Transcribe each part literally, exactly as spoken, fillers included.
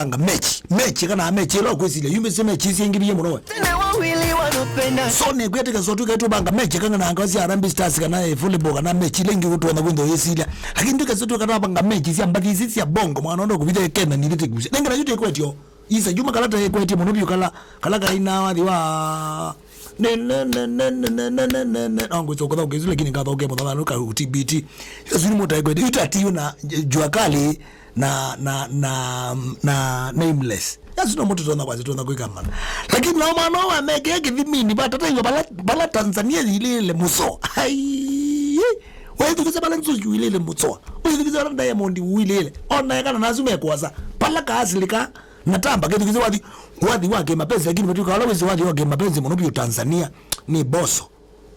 Anga mechi, mechi kana mechi ĩla ũkwĩsilya, yumĩsye mechi isu ingĩ mũno we. Tena wawili wanapenda. So nĩkwĩtĩka so tuke tũbanga mechi kana na ngazi ya Harambee Stars kana, eh, volleyball kana mechi ĩla ingĩ ũtonya kwĩthwa ũyĩsilya. Lakini tuke so tukatabanga mechi sya mbathi isi sya bongo, mwana ũndũ kũvitha Kenya nĩ lĩtĩkusya. Nengera yu tĩkwetio. Isa juma kala tĩkwetio mũno biũ kala, kala kaina wathi wa ne, ne, ne. No ngwĩsa kũtha ũkĩsu, lakini ngatha ũke mũthathano ka T B T. Yesu nĩ mũtaekwete. Yu tatiyo na Jua Kali na, na, na, na Nameless. Yesu no mũtu tona kwazi tona kwĩka mana. Lakini no mwana wa meke kĩthimini, batataiwa bala, bala Tanzania yilile mũso. Ai. Wethukise bala nzuzu yilile mũso. Wethukise bala Diamond yilile. Ona ekana nasu mekwosa. Bala kaasilika. Na tamba kĩthukise wathi, wathi wa kĩmapenzi, lakini matuka wala wĩsĩ wathi wa kĩmapenzi mũno biũ Tanzania nĩ Mbosso.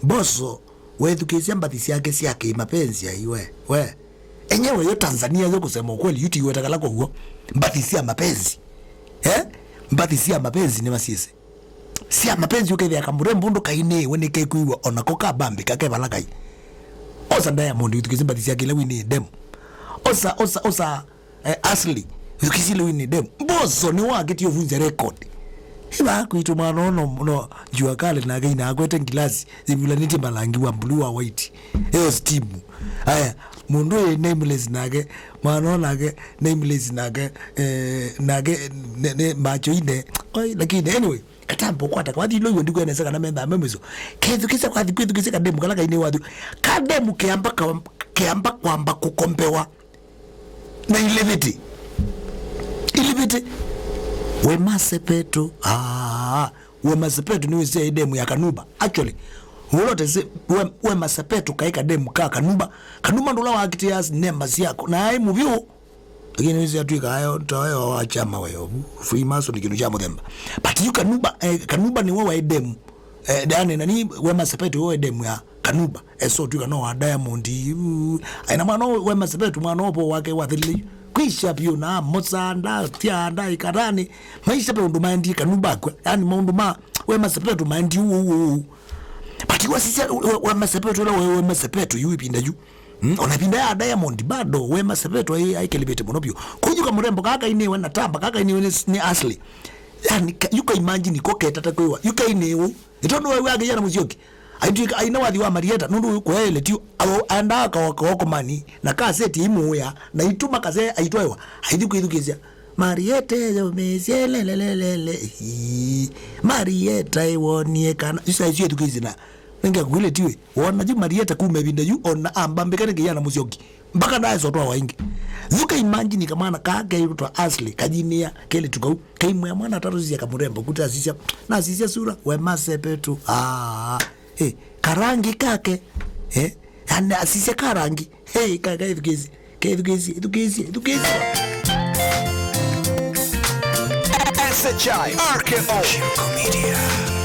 Mbosso, wethukĩĩsya mbathi syake sya kĩmapenzi, ai we, we. Enyewe yo Tanzania yo, kusema ukweli, yu tiweta kala kwa uo. Mbathi sya mapenzi. Eh? Mbathi sya mapenzi nĩ masyĩsĩ. Sya mapenzi ũkethĩa kamũrembo ũndũ kainĩwe nĩ kekwĩw'a ona ko kabambi kake vala kai. Osa Diamond, wĩthukĩĩsye mbathi syake ila winĩe demu. Osa, osa, osa, eh, Ashley, thukĩĩsye ila winĩe demu. Mbosso nĩ wakĩtie ũvunja record. Iva kwitũ mwana ũno, no, Jua Kali nake ina akwete ngilasi, zivulanĩtye malangi wa blue wa white. Eo steam. Aya, mũndũ ĩ Nameless nake, mwana ũyũ nake, Nameless nake, eh, nake, ne, ne, macho ine. Oi, lakini, anyway, katambo kwata, kwathi ilo iwe ndikwenesa kana metha me mwiso. Kethukĩĩsya kwathi, kwĩthukĩĩsya kademu kala kainĩ wathi. Kademu keamba ka-, keamba kwamba kũkombewa. Na iliviti. Iliviti. Wema Sepetu. Ah, Wema Sepetu nĩ wĩsĩ demu ya Kanuba. Actually, ulote se, we, Wema Sepetu kaĩ kademu ka Kanuba. Kanuba ndũla wakĩtĩa sinema syako. Na ai mũvyũ. Lakini wĩsĩ atwĩka ayo, ta ayo wa chama weyo. Freemason nĩ kĩndũ kya mũthemba. But yu Kanuba, eh, Kanuba nĩwe wa demu. Eh, yani, nani, Wema Sepetu we demu ya Kanuba. Eh, so tuka no wa Diamond. Uu. Aina mwana ũyũ Wema Sepetu, mwana ũpo wake wa thili. Kwisha piũ na mosanda, tianda, ikarani. Maisha pe ũndũ maendie Kanuba akwa. Yani, maũndũ ma Wema Sepetu maendie uu, uu, uu. But wasisya, we, Wema Sepetu, ila we, Wema Sepetu, yu ipinda yu. Mm, ona ipinda ya Diamond, bado Wema Sepetu ai, ai kelevete mũno piũ. Kujuka mũrembo kaka inĩwe na tamba, kaka inĩwe nĩ, nĩ Ashley. Yani, ka-, yuka imagine ko ketata kwĩwa. Yuka inĩwe. Ĩtondũ waiw'a akĩya na Mũsyoki. Aitwĩka aina wathi wa Marieta, nũndũ ũyũ kũyaĩle ti, aendaa kaokomani, na kaseti imũũya, na ituma kase aitwaĩwa, aithi kwĩthukĩĩsya. Marieta eyũmĩĩsye, lelelelele, ii, Marieta ĩwonie kana, yu saa isu ethukĩĩsye na, nenge kwĩle tiwe, wona yu Marieta kuma ĩvinda yu, ona ambambĩka nĩ kĩya na Mũsyoki. Mpaka ndaesotwawa ĩngĩ. Yuka imagine kamwana kaa keĩtwa Ashley, kayinĩa kelĩtu kau, kaimwĩa mwana atatũsisya kamũrembo, kutasisya, nasisya sura, Wema Sepetu, aa, eh, karangi kake, eh, yani asisya karangi, hey, kaka ithukĩĩsye, kaithukĩĩsye, ithukĩĩsye, ithukĩĩsye. S H I R K O. Shirko Media.